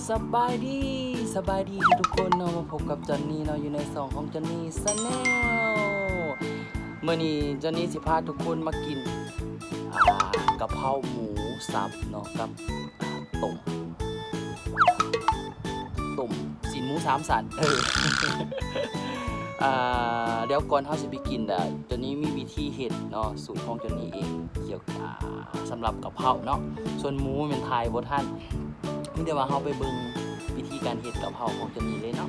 ສະບາຍດີ ສະບາຍດີທຸກໆຄົນເນາະ ມາພົບກັບຈອນນີເນາະ ຢູ່ໃນຊ່ອງຂອງຈອນນີແຊນແນວ. ມື້ນີ້ຈອນນີຊິພາທຸກຄົນມາກິນ ອ່າ ກະເພົາໝູສັບເນາະ ກັບ ອ່າ ຕົ້ມ ຕົ້ມຊີ້ນໝູສາມຊັ້ນ ເອີ ອ່າ ດຽວກ່ອນເຮົາຊິໄປກິນ ອ່າ ຈອນນີມີວິທີເຮັດເນາະ ສູດຂອງຈອນນີເອງ ກ່ຽວກັບ ສຳລັບກະເພົາເນາະ. ສ່ວນໝູແມ່ນຖ່າຍບໍ່ທັນ ມີແຕ່ວ່າເຮົາໄປເບິ່ງວິທີການເຮັດກະເພົາຂອງຈອນນີເລີຍເນາະ.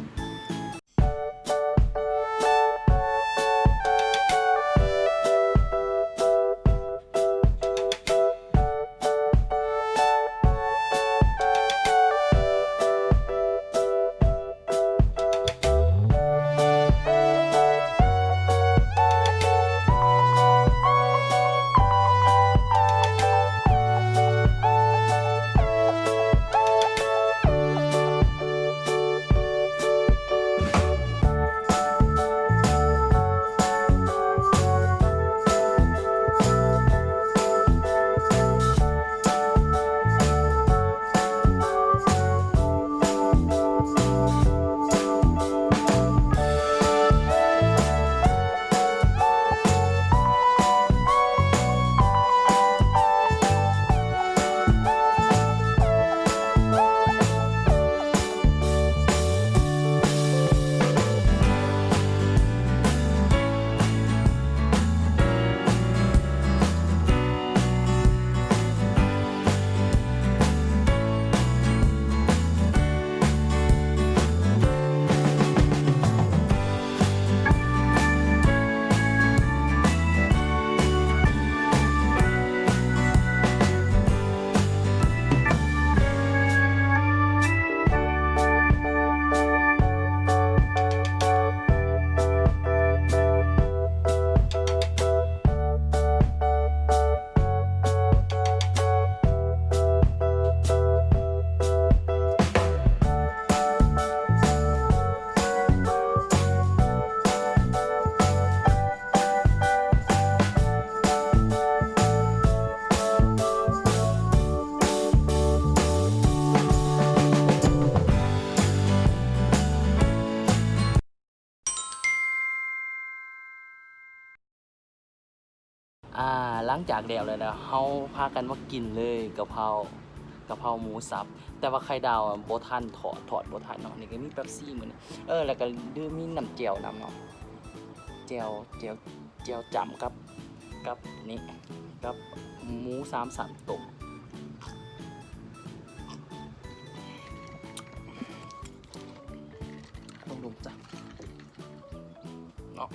ອ່າ ຫຼັງຈາກແລ້ວແລ້ວ ເຮົາພາກັນມາກິນເລີຍ ກະເພົາ ກະເພົາໝູສັບ. ແຕ່ວ່າໄຂ່ດາວບໍ່ທັນທອດ ທອດບໍ່ທັນເນາະ. ນີ້ກະມີເປັບຊີມື້ນີ້ ເອີ ແລ້ວກະລືມມີນ້ຳແຈ່ວນຳເນາະ ແຈ່ວ ແຈ່ວ ແຈ່ວຈ້ຳກັບ ກັບນີ້ ກັບໝູສາມຊັ້ນຕົ້ມ ລອງດົມຊະເນາະ.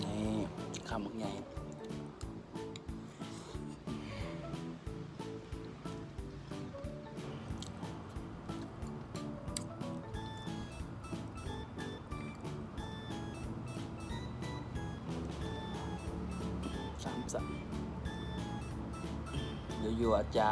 ນີ້ ຄຳບັກໃຫຍ່. ສາມຊັ້ນ ຍົວໆ ຈ້າ.